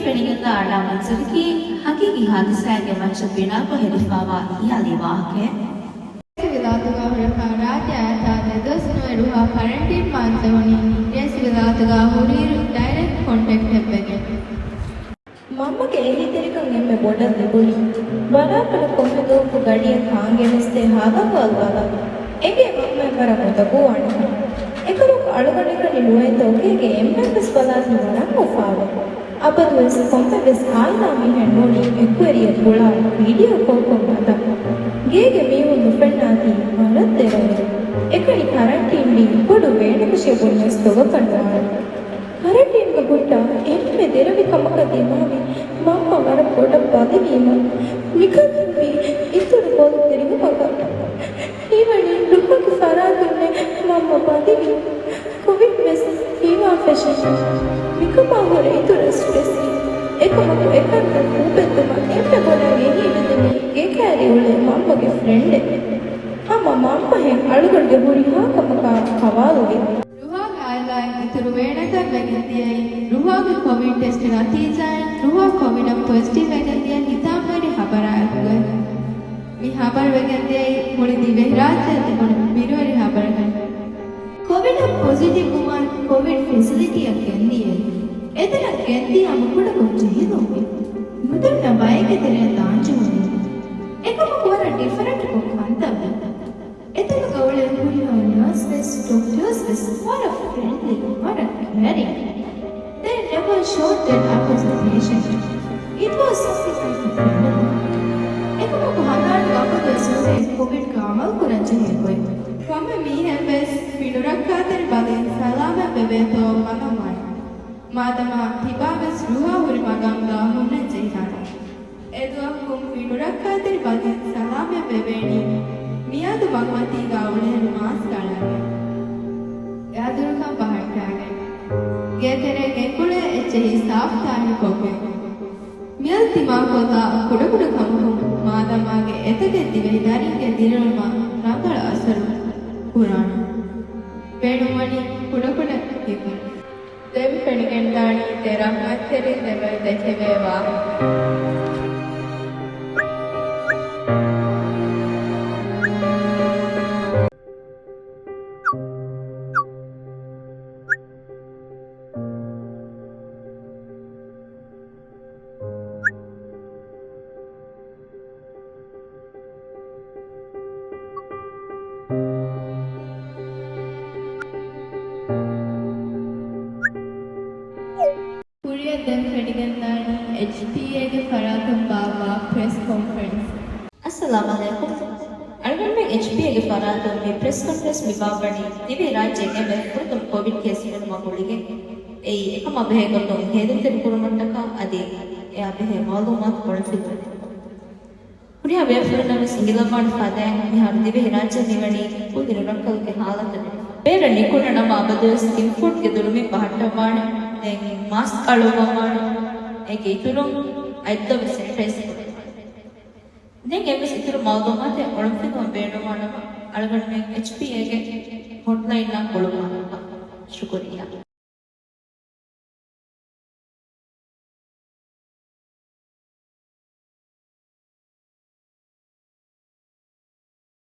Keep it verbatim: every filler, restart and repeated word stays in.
ފެނިގެންދާ އަޅާ މަންޒަރަކީ ހަގީގީ ހާދިސާއެއްގެ މައްޗަށް ބިނާކޮށް ހެދިފާވާ ހިޔާލީ ވާހަކައެއް. ވިލާތުގަ ހުރެފާ ރާއްޖެ އައިތާ ދެދުވަސް ނުވެ ރުހާ ކަރަންޓީން މާތްލެވުނީ އިނގިރޭސި ވިލާތުގަ ހުރިއިރު ޑައިރެކްޓް ކޮންޓެކްޓް އެއްވެގެން. މަންމަގެ އެހީތެރިކަން އެންމެ ބޮޑަށް ލިބުނީ ވަރާކަށް ކޮންމެ ދުވަހަކު ގަޑިއަށް ކާންގެނެސްދޭ ހާދަ އަހުވާލު ބަލަން. އެނގޭ މަންމައަށް ވަރަށް އުނދަގޫވާނެކަން. އެކަމަކު އަޅުގަނޑަކަށް ނުވަތަ އުކޭގެ އެންމެންވެސް ބަލާތީ ވަރަށް އުފާވެ. އަބަދުވެސް ކޮންމެވެސް އާއިލާ މީހެއް ނޫނީ އެކުވެރިޔަށް ގުޅާ ވީޑިއޯ ކޯލްކޮށް ހަދާ. ގޭގެ މީހުން ނުފެންނާތީ ވަރަށް ދެރަވެ. އެކަނި ކަރަންޓީން ވީ ބޮޑު ވޭނަކަށެއް ބުންޏަސް ދޮގަކަށް ނުވާނެ. ކަރަންޓީންގެ ހުއްޓާ އެންމެ ދެރަވި ކަމަކަށް ދިމާވި މަންމަ ވަރަށް ބޮޑަށް ބަލިވީމަ، މިކަން ވީ އިތުރު ބޮލު ތެރިވުމަކަށް. ހީވަނީ ރުހާގެ ފަރާތުންނޭ މަންމަ ބަލިވީ. ކޮވިޑް ވެސް ހީވާ ފެށި. މިކަމާ ހުރެ އިތުރަށް ސްޓްރެސްވި. އެކަމަކު އެކަންތައް ކޫޕެއްދުމަށް އެންމެ ބޮޑަށް އެހީވެދެނީ ގޭކައިރި އުޅޭ މަންމަގެ ފްރެންޑެއް. ހަމަ މަންމަހެން އަޅުގަނޑުގެ ހުރިހާ ކަމަކާ ހަވާލުވި. ރުހާގެ އާއިލާއިން އިތުރު ވޭނަތައް ވެގެން ދިޔައީ، ރުހާގެ ކޮވިޑް ޓެސްޓް ނަތީޖާއިން ރުހާ ކޮވިޑަށް ޕޮޒިޓިވް ވެގެން ދިޔަ ހިތާމަވެރި ހަބަރާއެކުގައި. މި ހަބަރު ވެގެން ދިޔައީ މުޅި ދިވެހިރާއްޖެއަށް ލިބުނު ބިރުވެރި ހަބަރަކަށް. ކޮވިޑަށް ޕޮޒިޓިވް ވުމަން ކޮވިޑް ފެސިލިޓީއަށް ގެންދިޔައީ. އެތަނަށް ގެންދިޔާމަ ކުޑަކޮށް ޖެހިލުންވި. ނުދަންނަ ބައެއްގެ ތެރެއަށް ދާންޖެހުނީ. އެކަމަކު ވަރަށް ޑިފަރެންޓްކޮށް ކަންތައްވި. އެތަނުގަ އުޅޭ ހުރިހާ ނާސް ވެސް، ޑޮކްޓާސް ވެސް ވަރަށް ފްރެންޑްލީ، ވަރަށް ކެއަރިން. They never showed that I was a patient. It was something like a friend. އެކަމަކު ހަނދާން ވަގުތު ވެސް ހުރޭ ކޮވިޑްގަ އަމަލު ކުރަން ޖެހޭ ގޮތް. ކޮންމެ މީހެއް ވެސް ފިނޑުރައްކާތެރި ބަލިން ސަލާމަތް ވެވޭތޯ މަނަމާނެ. މާދަމާ ތިބާ ވެސް ރުހާ ހުރި މަގާމްގަ ހުންނަން ޖެހިދާނެ. އެދުވަހަކުން ފިނޑުރައްކާތެރި ބަލިން ސަލާމަތް ވެވޭނީ މިއަދު މަގުމަތީގަ އުޅޭއިރު މާސްކް އަޅައިގެން. ގާތުރުކަން ބަހައްޓާގެން. ގޭތެރޭ ގެންގުޅޭ އެއްޗެހި ސާފުތާހިރުކޮށްގެން. މިއަދު ތިމާކޮށްލާ ކުޑަކުޑަ ކަމަކުން މާދަމާގެ އެތަކެއް ދިވެހި ދަރިންގެ ދިރިއުޅުމަށް ރަނގަޅަށް އަސަރު ކުރާނެ. ބޭނުންވަނީ ކުޑަކުޑަ ހިތްވުން. ދެން ފެނިގެންދާނީ ދެ ރަޙްމަތްތެރިން ދެމެދު ދެކެވޭ ވާހަކަ. ކުރިއަށް ދެން ފެނިގެންދާނީ އެޗްޕީއޭގެ ފަރާތުން ބާއްވާ ޕްރެސް ކޮންފަރެންސް. އައްސަލާމް ޢަލައިކުމް. އަޅުގަނޑުމެން އެޗްޕީއޭގެ ފަރާތުން މި ޕްރެސް ކޮންފަރެންސް މި ބާއްވަނީ ދިވެހިރާއްޖޭގެ އެންމެ ފުރަތަމަ ކޮވިޑް ކޭސް ފެނުމާ ގުޅިގެން. އެއީ އެކަމާ ބެހޭ ގޮތުން ހޭލުންތެރިކުރުމަށްޓަކާ އަދި އެއާ ބެހޭ މަޢުލޫމާތު ކޮންފިލް ކުރުމަށް. ކުރިހާ ބޭފުޅުންނަށް ވެސް އެނގިލައްވާނެ ފަދައިން މިހާރު ދިވެހިރާއްޖެ މިވަނީ ކުދިން ރައްކަލުގެ ހާލަތަށް. ބޭރަށް ނިކުންނަ ނަމަ އަބަދުވެސް ތިން ފޫޓްގެ ދުރުމިން ބަހައްޓައްވާނެ. ދެން މާސްކް އަޅުއްވަވާނެ. އޭގެ އިތުރުން އަތްދޮށް ވެސް ސެނިޓައިޒް ކުރުން. ދެން އެއްވެސް އިތުރު މަޢުލޫމާތެއް އޮޅުންފިލުމަށް ބޭނުންވާ ނަމަ އަޅުގަނޑުމެން އެޗްޕީއޭގެ ހޮޓްލައިންއަށް ގުޅުއްވާނެ. ޝުކުރިއްޔާ.